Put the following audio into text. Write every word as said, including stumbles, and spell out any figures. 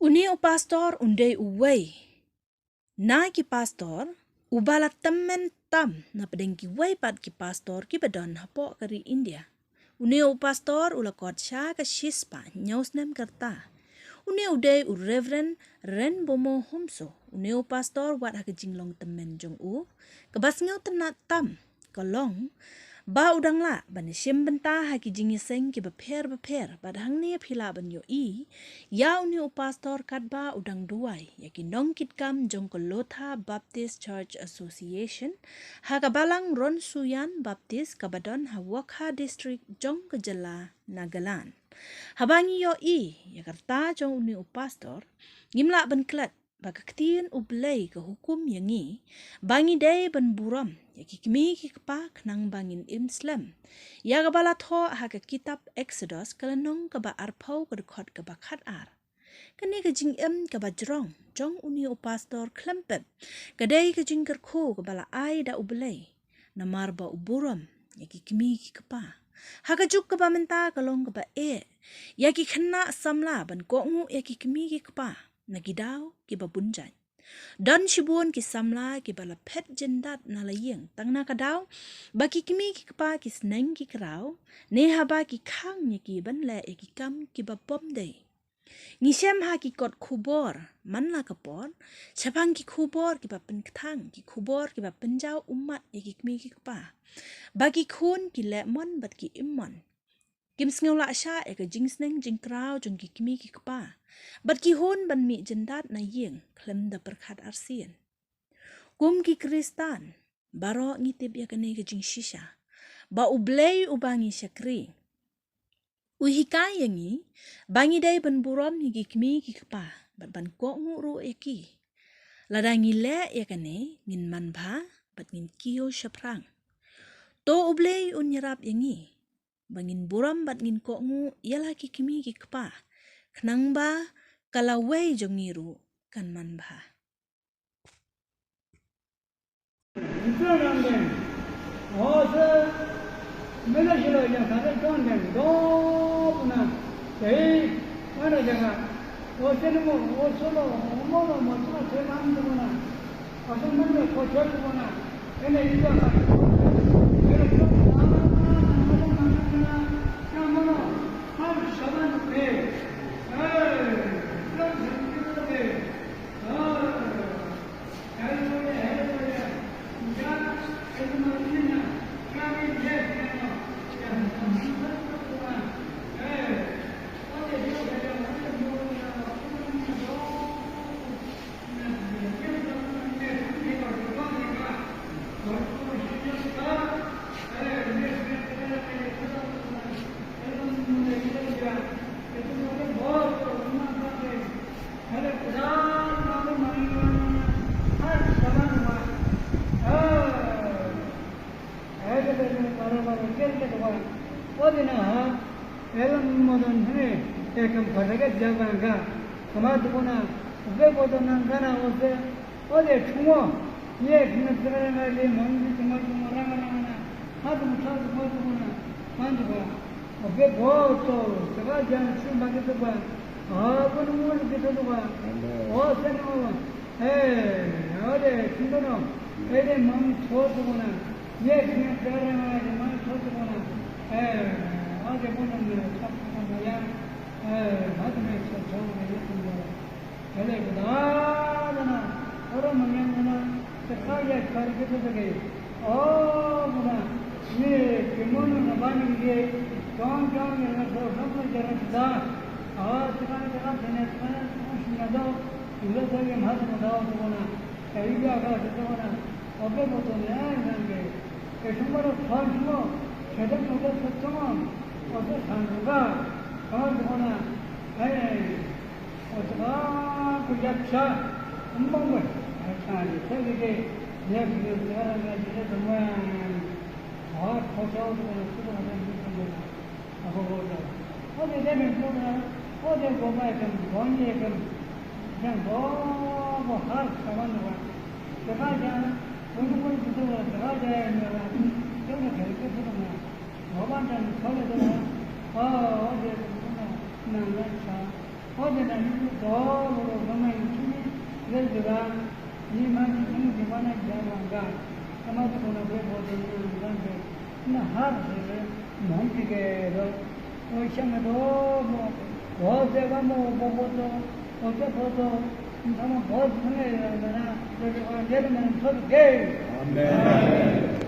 Une u pastor un dei uwei na ki pastor uba la tymmen tam na pdeng kiwei pat ki pastor kiba don hapoh ka ri India. Une u pastor u la kot sha ka shispah hynñiew snem ka rta. Une u dei u Reverend Renbomo Homso. Une u pastor wat ha ka jinglong tymmen jong u kaba sngewtynnat tam ka long ba u dang lah ban shim bynta ha ki jingïaseng kiba pher ba pher. Bad hangne phi lah ban ïohi ïa une u pastor katba u dang duwai ïa ki nongkitkam jong ka Lotha Baptist Church Association ha ka balang Ronsuyan Baptist kaba don ha Wokha District jong ka jylla Nagaland. Haba ngi ïohi ïa ka rta jong une u pastor, ngim lah ban klet ba ka ktien U Blei ka hukum ïa ngi ba ngi dei ban burom ïa ki kmie ki kpa khnang ba ngin im slem. Ïa kaba la thoh ha ka kitab Exodus ka lynnong kaba arphew ka dkhot kaba khatar. Kane ka jingim kaba jrong jong une u pastor khlem pep ka dei ka jingkyrkhu kaba la ai da U Blei, namar ba u burom ïa ki kmie ki kpa. Ha ka juk kaba mynta ka long kaba eh ïa ki khynnah samla ban kohnguh ïa ki kmie ki kpa na ki daw kiba bun jait. Don shibun ki samla kiba la phet jyndat na la ïing tang na ka daw ba ki kmie ki kpa ki sneng ki kraw, ne haba ki khang ïa ki ban leh ïa ki kam kiba bym dei. Ngi shem ha ki kot khubor man la ka por shaphang ki khubor kiba pynkthang, ki khubor kiba pynjaw ummat ïa ki kmie ki kpa, ba ki khun ki leh mon bad ki im mon. Kim sngew lah shah ïa ka jingsneng jingkraw jong ki kmie ki kpa bad ki hun ban mih jyndat na ïing khlem da pyrkhat arsien. Kum ki Khristan baroh ngi tip ïa kane ka jingshisha ba U Blei uba ngi shakri u hikai ïa ngi ba ngi dei ban burom ïa ki kmie ki kpa bad ban kohnguh ruh ïa ki. Lada ngi leh ïa kane ngin manbha bad ngin kiew shaphrang. To U Blei un ïarap ïa ngi ba ngin burom bad ngin kohnguh ïa la ki kmie ki kpa khnang ba ka lawei jong ngi ruh kan manbha. Ode na ha, elam modon hne, ekam khotake jabanga, kama tukuna, ube bodon nangkana ose, ode chungo, ye kina tsara na le mong di chungo chungo ranga ranga na, ha tu mutha tu mo tukuna, man tukuna, ube boto, tsara jan chun bagi tukuna, ha bunu mo di tukuna, ose no, Eh, ode, kindono. Ede mang chot bona. Ye kine dara ma ede mang chot bona. Eh, ode bona ne chot bona ya. Eh, ode ne chot bona ye kindono. Ede kida na. Ora mangyan na. Saka ya kar ke to ke. Oh, bona. Ye kimono na bani ye. Kong kong ye na so so jara da. Ah, saka saka ne saka saka do. Ilo to ye mhat mo dao to bona. Ka ilo aga to bona. Oke mo to ne ai nang ke. Ke sumba ro thon sumo. Kedam mo to to mo. Oto than ruga. Thon to bona. Ai ai. Oto ka ku yap cha. Mo mo. Ai cha ni. Te ke ke. Ye ke ke ra ga je to mo. Bahut khocha to bona. To bona. Ode deme program, ode gobai kam, gonye kam, jang go, go har saban ba. Dega ja, unu koi buto ba, dega ja ya na ba, jang na ghar ke buto na. Goban jan khole dega, oh, ode na, na, na cha, ode na ni do, Jira, ni man ni jing jing wana jang wanga. Kama tu kona bre bo de ni jang de. Na har de de, mom ki ge do. Oi shang do mo. Bo de ba mo bo bo do. Bo de bo do. Ni kama bo de ne na na. De de wa de na so de. Amen.